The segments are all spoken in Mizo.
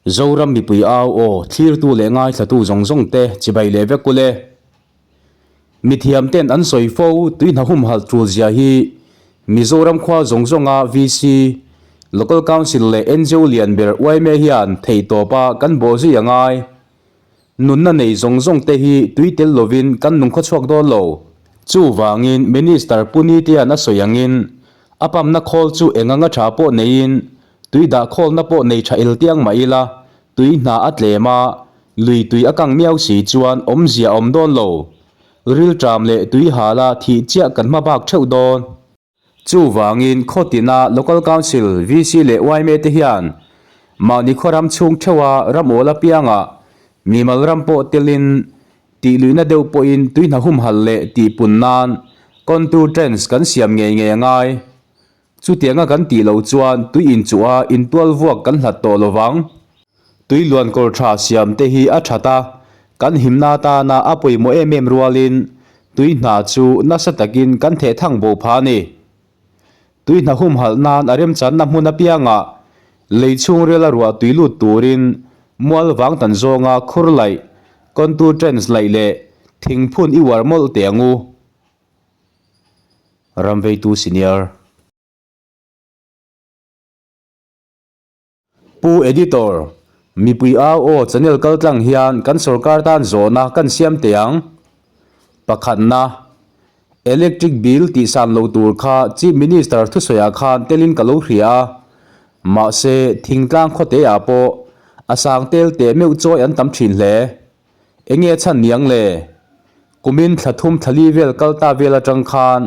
Zoram mipui au aw thlirtu leh ngaithlatu zawng zawng te chibai leh vek ule. Mithiam ten an sawi fo tui hna humhalh tul zia hi Mizoram khua zawng zawnga VC, Local Council leh ngo lian ber yma hian theihtawp a kan bawhzui a ngai. Nunna nei zawng zawng te hi tui tel lovin kan nung khawchhuak dawn lo. Chuvangin Minister Pu Nitea'n a sawi angin a pump-na khawl chu eng anga tha pawh neiin tui dah khawlna pawh nei tha el tiang mah ila tui hna a tlem a, lui tui a kang miau si chuan awmzia a awm dawn lo. Rilṭam leh tui hala thih chiah kan hma bak theuh dawn. Chuvangin khaw tina Local Council, VC leh yma te hian mahni khaw ram chhung theuha ram awl apiangah mimal ram pawh telin tihluihna deuh pawhin tui hna humhalh leh tihpun nan contour trench kan siam ngei ngei a ngai. Chutianga kan tih loh chuan tui inchuha intual vuak kan hlat tawh lovang. Tui luan kawr tha siam te hi a that a, kan himna atana a pawimawh em em rualin tui hna chu nasa takin kan theh thang bo pha a ni. Tui hna humhalh nan a remchanna hmun apiangah lei chhungril a ruah tui lut turin mual vang tan zawnga khur laih, contour trench laih leh thingphun i uar mawlh teh ang u. Ramveitu Senior. Pu Editor, mipui au aw channel kal tlang hian kan sorkar tan zawhna kan siam teh ang. Pakhatna, Electric bill tihsan lo tur kha Chief Minister thusawiah khan telin ka lo hria a, mahse thingtlang khawte ah pawh a sang tel teh meuh chawi an tam thin hle. Enge chhan niang le? Kumin thla thum thla li vel kal ta vel atang khan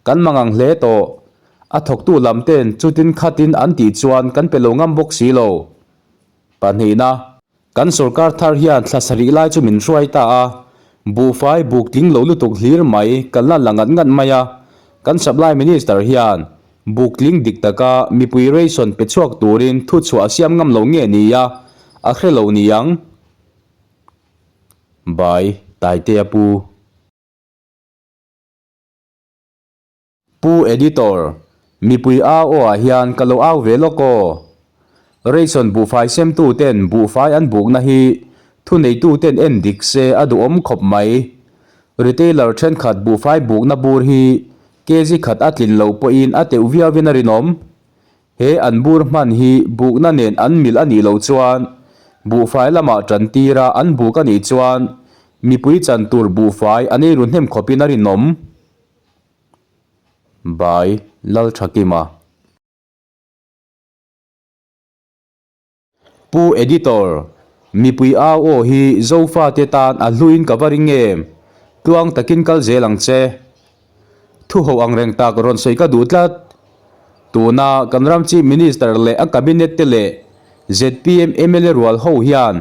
kan mangang hle tawh. A thawktu lam ten chutin khatin an tih chuan kan pe lo ngam bawk si lo. Pahnihna, kan sorkar thar hian thla sarih lai chu min hruai ta a, buhfai buk tling lo lutuk hlir mai kan la la ngat ngat mai a, kan supply minister hian buk tling dik taka mipui ration pe chhuak turin thuchhuah a siam ngam lo nge nia a hre lo niang. By Taitea Pu. Pu Editor, mipui au aw ah hian ka lo au ve lawk aw. Ration buhfai semtu ten buhfai an bukna hi thuneitu ten en dik se a duhawm khawp mai. Retailer thenkhat buhfai bukna bur hi kg khat a tlin loh pawhin a teuh viauin a rinawm. He an bur hman hi bukna nen an mil a nih loh chuan buhfai lamah tan tira an buk a nih chuan mipui chan tur buhfai an ei ru hnem khawpin a rinawm. By Lalthakima. Pu Editor, mipui au aw hi Zofate tan a hluin ka va ring em? Tluang takin kal zel ang che. Thuho ang reng tak rawn sawi ka duh tlat. Tuna kan ram Chief Minister leh a Cabinet te leh zpm mla rual ho hian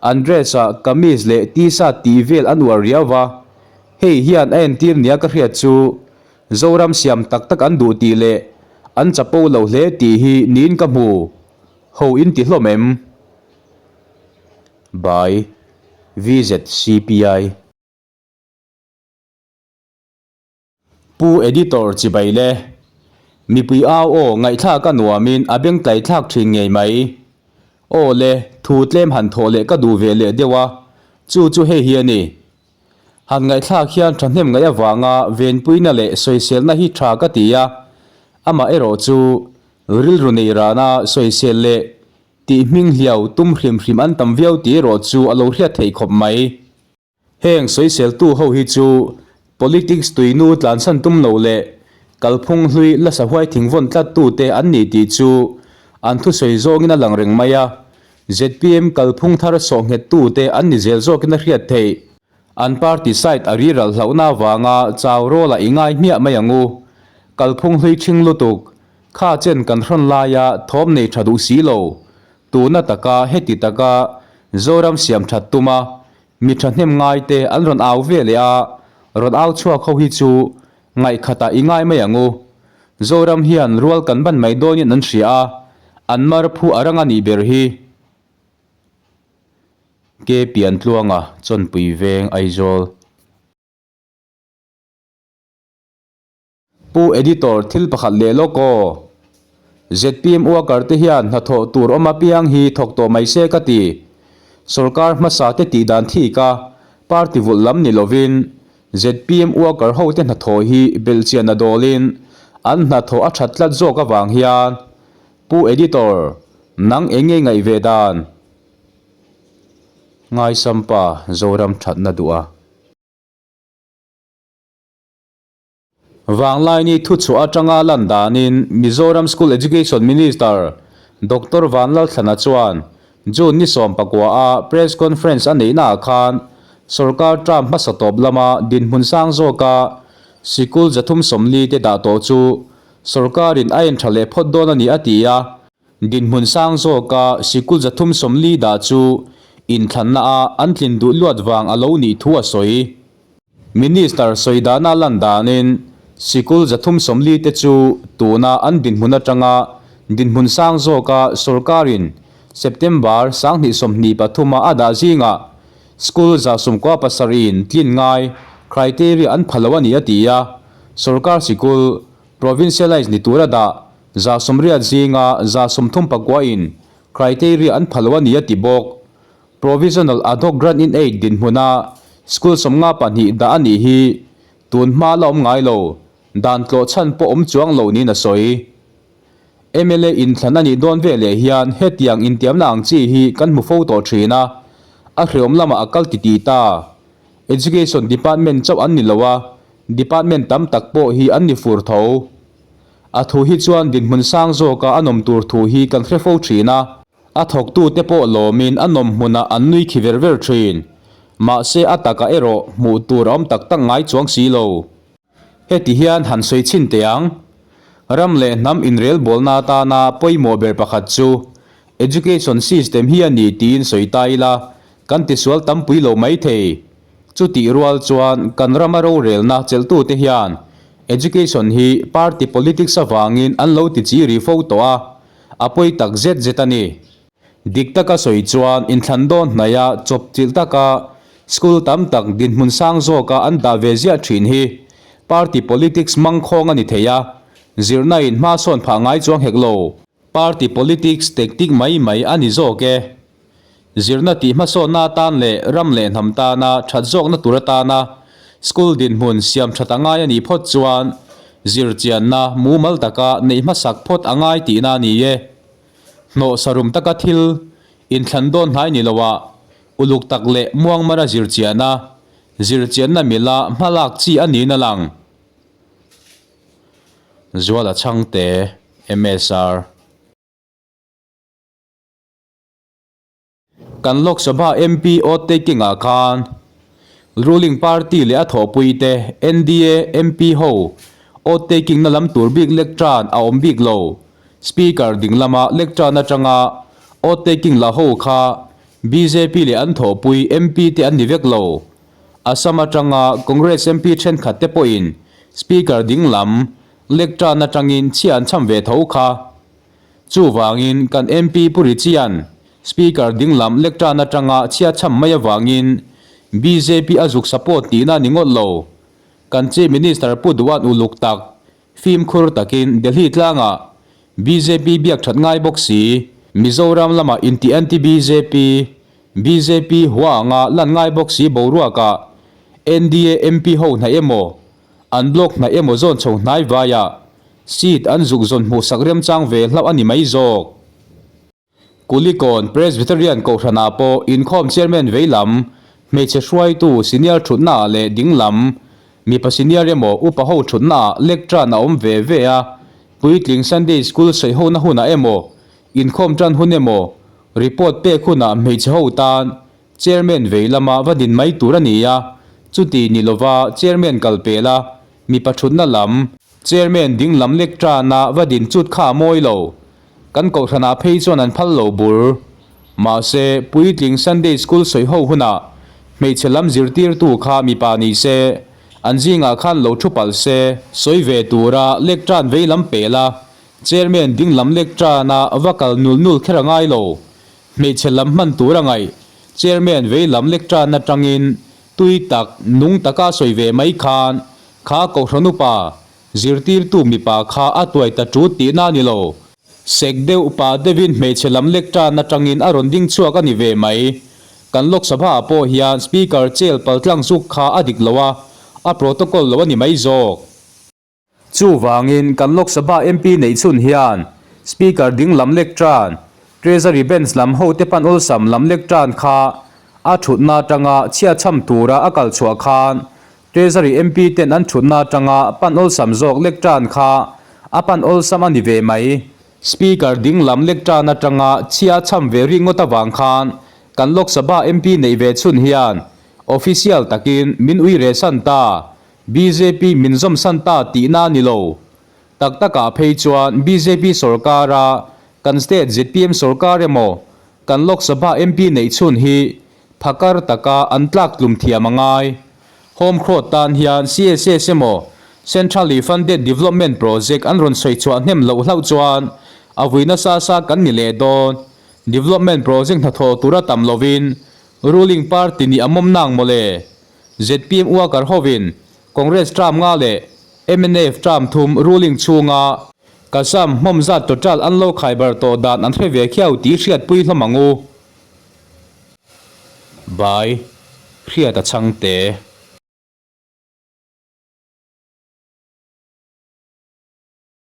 an dress ah kamis leh t-shirt tih vel an uar riau va, hei hian a entir nia ka hriat chu Zoram siam tak tak an duh tih leh an chapo lo hle tih hi niin ka hmu. Ho in ti hlawm em? By VZCPI. Pu Editor chibai le. Mipui au aw ngaihthlak a nuamin a beng tlaithlak thin ngei mai. Aw le, thu tlem han thawh leh ka duh ve leh deuh a, chu chu hei hi a ni. Han ngaihthlak hian thahnem ngaih avanga venpuina leh sawiselna hi tha ka ti a, amah erawh chu rilru nei rana sawisel leh tih hming hliau tum hrim hrim an tam viau tih erawh chu a lo hriat theih khawp mai. Heng sawiseltu ho hi chu politics tuinu tlansan tum lo leh kalphung hlui la sahuai thingvawn tlattute an ni tih chu an thusawi zawngin a lang reng mai a, zpm kalphung thar sawhnghettute an ni zel zawkin a hriat theih. An party side a riral hlauhna avanga chau rawlah i ngai hmiah mai ang u. Kalphung hlui ṭhing lutuk, kha chen kan hrawn laia thawm nei ṭha duh si lo. Tuna taka heti taka Zoram siam ṭhat tuma Mi thahnem ngai te an rawn au ve leh a, rawn au chhuak ho hi chu ngaihkhatah i ngai mai ang u. Zoram hian rual kan ban mai dawnin an hria a, an mar phu a rang a nih ber hi. Ke Piantluanga Chawnpui Veng Aizawl. Pu Editor thil pakhat leh lawk aw. Zpm worker te hian hnathawh tur awm apiang hi thawk tawh mai se ka ti. Sorkar hmasa te tih dan thik a, party vulh lam ni lovin zpm worker ho te hnathawh hi belhchian a dawlin an hnathawh a that tlat zawk avang hian Pu Editor, nang eng nge ngaih ve dan? Ngaisampa Zoram thatna duh a. Vanglaini thuchhuah atanga lan danin Mizoram School Education Minister Doctor Vanlalthlana chuan June ni 19 a press conference a neihnaah khan sorkar term hmasa tawp lama dinhmun sang zawka sikul 340 te dah tawh chu sorkarin a en tha leh phawt dawn a ni a ti a. Dinhmun sang zawka sikul 340 dah chu inthlanna a an tlin duh luat vang a lo nih thu a sawi. Minister sawi dana lan danin sikul 340 te chu tuna an dinhmun atanga dinhmun sang zawka sorkarin September 2023 a dah zingah school 97 in tlin ngai criteria an pha lo a ni a ti a, sorkar sikul provincialise ni tura dah 80 zinga 39 in criteria an pha lo a ni a ti bawk. Provisional ad hoc grant in aid dinhmuna school 52 dah a nih hi tun hma la awm ngai lo, dan tlawh chhan pawh awm chuang lo niin a sawi. Mla inthlan a nih dawn ve leh hian hetiang intiamna ang chi hi kan hmu fo tawh thin a, a hreawm lamah a kal titih ta. Education department chauh an ni lo a, department tam tak pawh hi an ni fur tho. A thu hi chuan dinhmun sang zawka a nawm tur thu hi kan hre fo thin a. A thawktute pawh lawmin a nawm hmunah an nui khi ver ver thin. Mahse a takah erawh hmuh tur a awm tak tak ngai chuang si lo. Heti hian han sawi chhin teh ang. Ram leh hnam inrelbawlna atana pawimawh ber pakhat chu Education system hi a ni tiin sawi ta ila kan tisual tampui lo mai thei. Chutih rual chuan kan rama rorelna chelhtute hian Education hi party politics avangin an lo ti chi ri fo tawh a, A pawi tak zet zet a ni. Dik taka sawi chuan inthlan dawn hnaia chawp chilh taka school tam tak dinhmun sang zawka an dah ve ziah thin hi party politics mangkhawng a ni thei a, zirna in hma sawn phah ngai chuang hek lo. Party politics tactic mai mai a ni zawk e. Zirna tih hmasawnna atan leh ram leh hnam tana that zawkna tur atana school dinhmun siam that a ngai a nih phawt chuan zirchianna mumal taka neih hmasak phawt a ngai tihna a ni e. Hnawh sarum taka thil inthlan dawn hnai ni loah uluk tak leh muangmara zirchiana zirchianna mila hmalak chi a niin a lang. Zuala Chhangte, MSR. Kan Lok Sabha MP oath taking ah khan ruling party leh a thawhpui te NDA MP ho oath taking na lam tur bik lectern a awm bik lo. Speaker ding lama lectern atanga oath taking la ho kha bjp leh an thawhpui MP te an ni vek lo. Assam atanga Congress MP thenkhat te pawhin Speaker ding lam lectern atangin chhia an cham ve tho kha. Chuvangin kan MP Pu Richian Speaker dinglam lectern atanga chhia chham mai avangin bjp a zuk support tihna ni ngawt lo. Kan Chief Minister Pu Duan uluk tak, fimkhur takin Delhi tlangah bjp biak that ngai bawk si, Mizoram lamah inti anti-BJP, bjp hua anga lan ngai bawk si boruakah NDA MP ho hnaih emaw, an block hnaih emaw zawn chho hnai vaiah Seat an zuk zawn hmuhsak remchang ve hlauh a ni mai zawk. Kulikawn Presbyterian Kohhranah pawh inkhawm chairman vei lam, hmeichhe hruaitu senior thutnaah leh ding lam, mipa senior emaw upa ho thutnaah lectern a awm ve ve a, puitling Sunday School sawihona hunah emaw, inkhawm tan hun emaw, report pek hunah hmeichhe ho tan chairman vei lama va din mai tur a ni a, chuti ni lova chairman kal pel a, Mipa thutna lam, Chairman ding lam lek tana va din chut kha a mawi lo. Kan kohhranah phei chuan an phal lo bur. Mahse, puitling Sunday School sawi ho hunah hmeichhe lam zirtirtu kha mipa ni se, an zingah khan lo thu palh se. Sawi ve tura lek tan vei lam pel a, Chairman ding lam lek tana va kal nul nul kher a ngai lo. Hmeichhe lam hman tur a ngaih, Chairman vei lam lek tan atangin Tui tak, nung taka sawi ve mai khan kha Kohhran upa, zirtirtu mipa kha a tuai ta ṭut tihna a ni lo. Sek deuh pa deuhin hmeichhe lam lek tan atangin a rawn ding chhuak a ni ve mai. Kan Lok Sabha ah pawh hian Speaker chel paltlang zuk kha a dik lo a, a protocol lo a ni mai zawk. Chuvangin kan Lok Sabha MP neih chhun hian Speaker ding lam lek tan, Treasury Bench lam hote pan awlsam lam lek tan kha a thutna atanga chhiatchham tura a kal chhuah khan Treasury MP ten an thutna atanga pan awlsam zawk lek tan kha a pan awlsam a ni ve mai. Speaker ding lam lek tan atanga chhia chham ve ri ngawt avang khan kan Lok Sabha MP neih ve chhun hian official takin min ui reh san ta, bjp min zawm san ta tihna a ni lo. Tak takah phei chuan bjp sawrkara kan state zpm sawrkar emaw kan Lok Sabha MP neih chhun hi Phakar taka an tlak tlum thiam a ngai. Home Crowd tan hian CSS emaw Centrally Funded Development Project an rawn sawi chhuah hnem loh hlauh chuan a vui nasa sa kan ni leh dawn. Development Project hnathawh tura tam lovin Ruling Party nih a mawm nang mawle. Zpm worker hovin Congress term nga leh mnf term thum ruling chhunga Kasam hmawm zat total an lo khaibar tawh dan an hre ve khiau tih hriatpui hlawm ang u. Bai, Hriata chhangte.